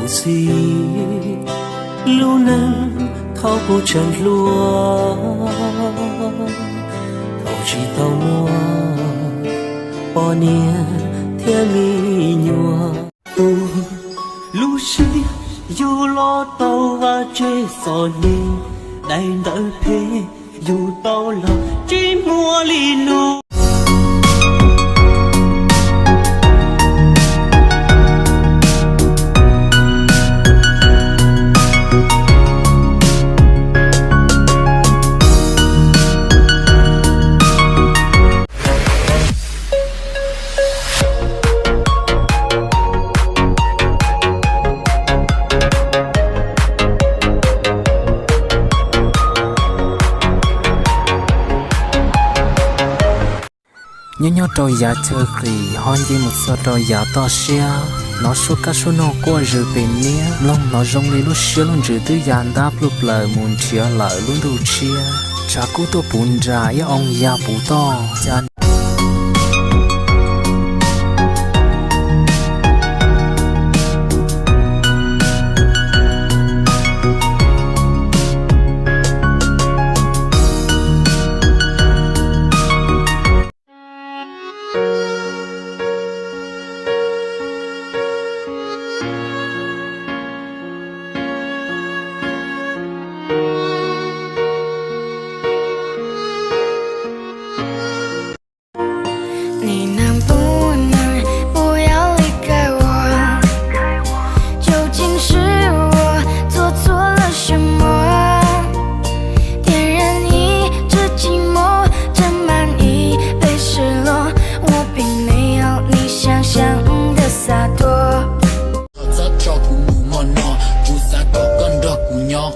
Txij lub neej thaum kuv tseem hluas, thaum tsis tau muaj poj niam thiab me nyuam. Lub siab yug los tau vaj tse txom nyem, daim ntawv phem yug tau los tsis muaj li lus. Nyob nyob rau yav chaw qis ho nce mus txog rau yav toj siab, hnov suab kab suab noog quaj zws pem niab, mloog hnov zoo li lub siab lub ntsws twb ya ntab pluj plaws mus nrhiav lawm lub ntuj tshiab. Tshav kub tuaj puv nra ib oo ya puv toj, cas Txhob tso kuv mus hmo no, kuv xav kom koj nrog kuv nyob.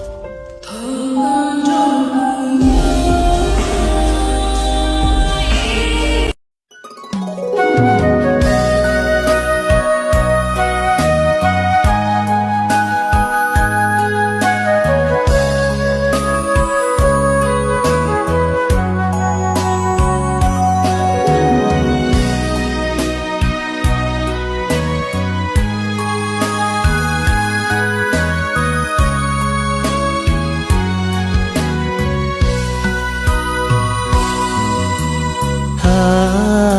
Thab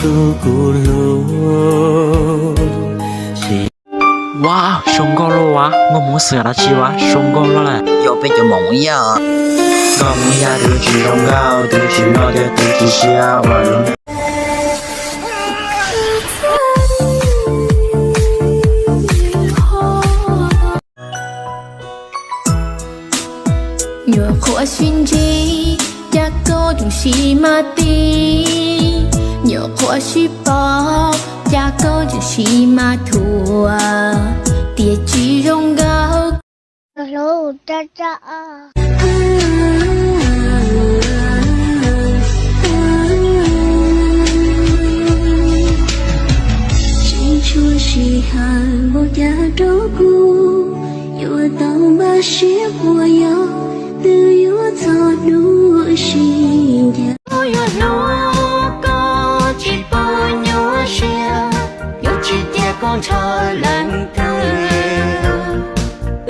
tus kuv hlub. Ua, zoo nkauj lauj, ua nkauj hmoob xwm dab tsi ua zoo nkauj lauj lawm. Yog peb cov Hmoob Yaj. Nkauj Hmoob Yaj twb tsis zoo nkauj, twb tsis loj, twb tsis siab ua lub. Nyuam qhuav sib ntsib, cas koj tseem sib maj tib. Nyuam qhuav sib paub, cas koj tseem sib maj thuam. Tiam tsis zoo nkauj. Tsis tshua sij hawm npaum cas rau kuv, yuav tau npaj siab puas yog twb yuav txog hnub sib ncaim. Kuv yuav hlub koj tsis pub nyuaj siab, yuav tsis cia koj ntshaw leej twg.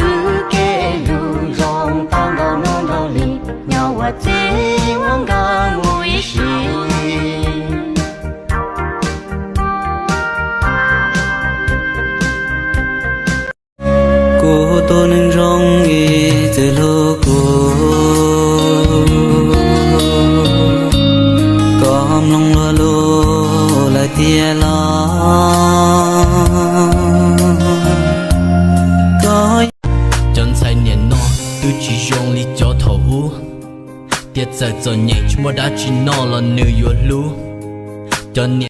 Wb kev hlub zoo tau nkaus hnub nkaus hli, nyob ua txij ua nkawm mus ib sim. Kuv tus neeg zoo ib txwm hlub kuv, koj mloog luag lus lawm tiag los. Koj, cov ntxhais niam no twb tsis zoo li cov thaum ub. Tiam txawm txom nyem tsis muaj dab tsi noj los nws yuav hlub. Cov niam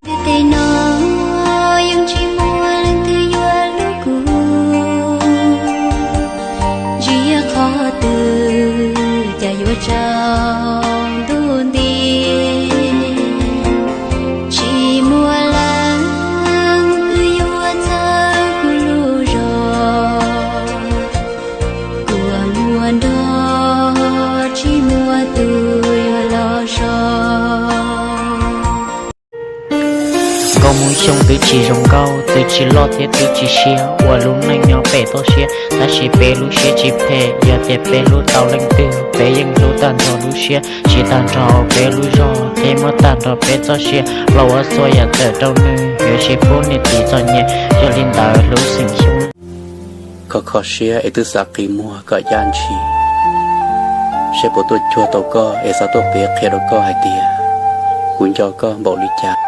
Ntiaj teb no yeej tsis muaj leej twg yuav hlub kuv. Ntsia qhov twg cas yuav tsaus ntuj nti, tsis muaj leej twg yuav txawj kuv lub Twb tsis zoo nkauj, twb tsis loj thiab twb tsis siab, ua lub neej nyob pem toj siab, tab sis peb lub siab tsis phem. Yog tias peb hlub tau leej twg, peb yeej hlub tag nrho lub siab, siv tag nrho peb lub zog thiab muab tag nrho peb txoj sia los ua txhua yam tawm rau nws, yuav tsis pub niam txiv txom nyem. Yog li ntawd hlub xeem Xyooj, kho kho siab es twb xav qi muag kom yaj ntshis, seb puas tuaj cuag tau koj es xav tuaj piav qhia rau koj hais tias kuv nco koj npaum li cas.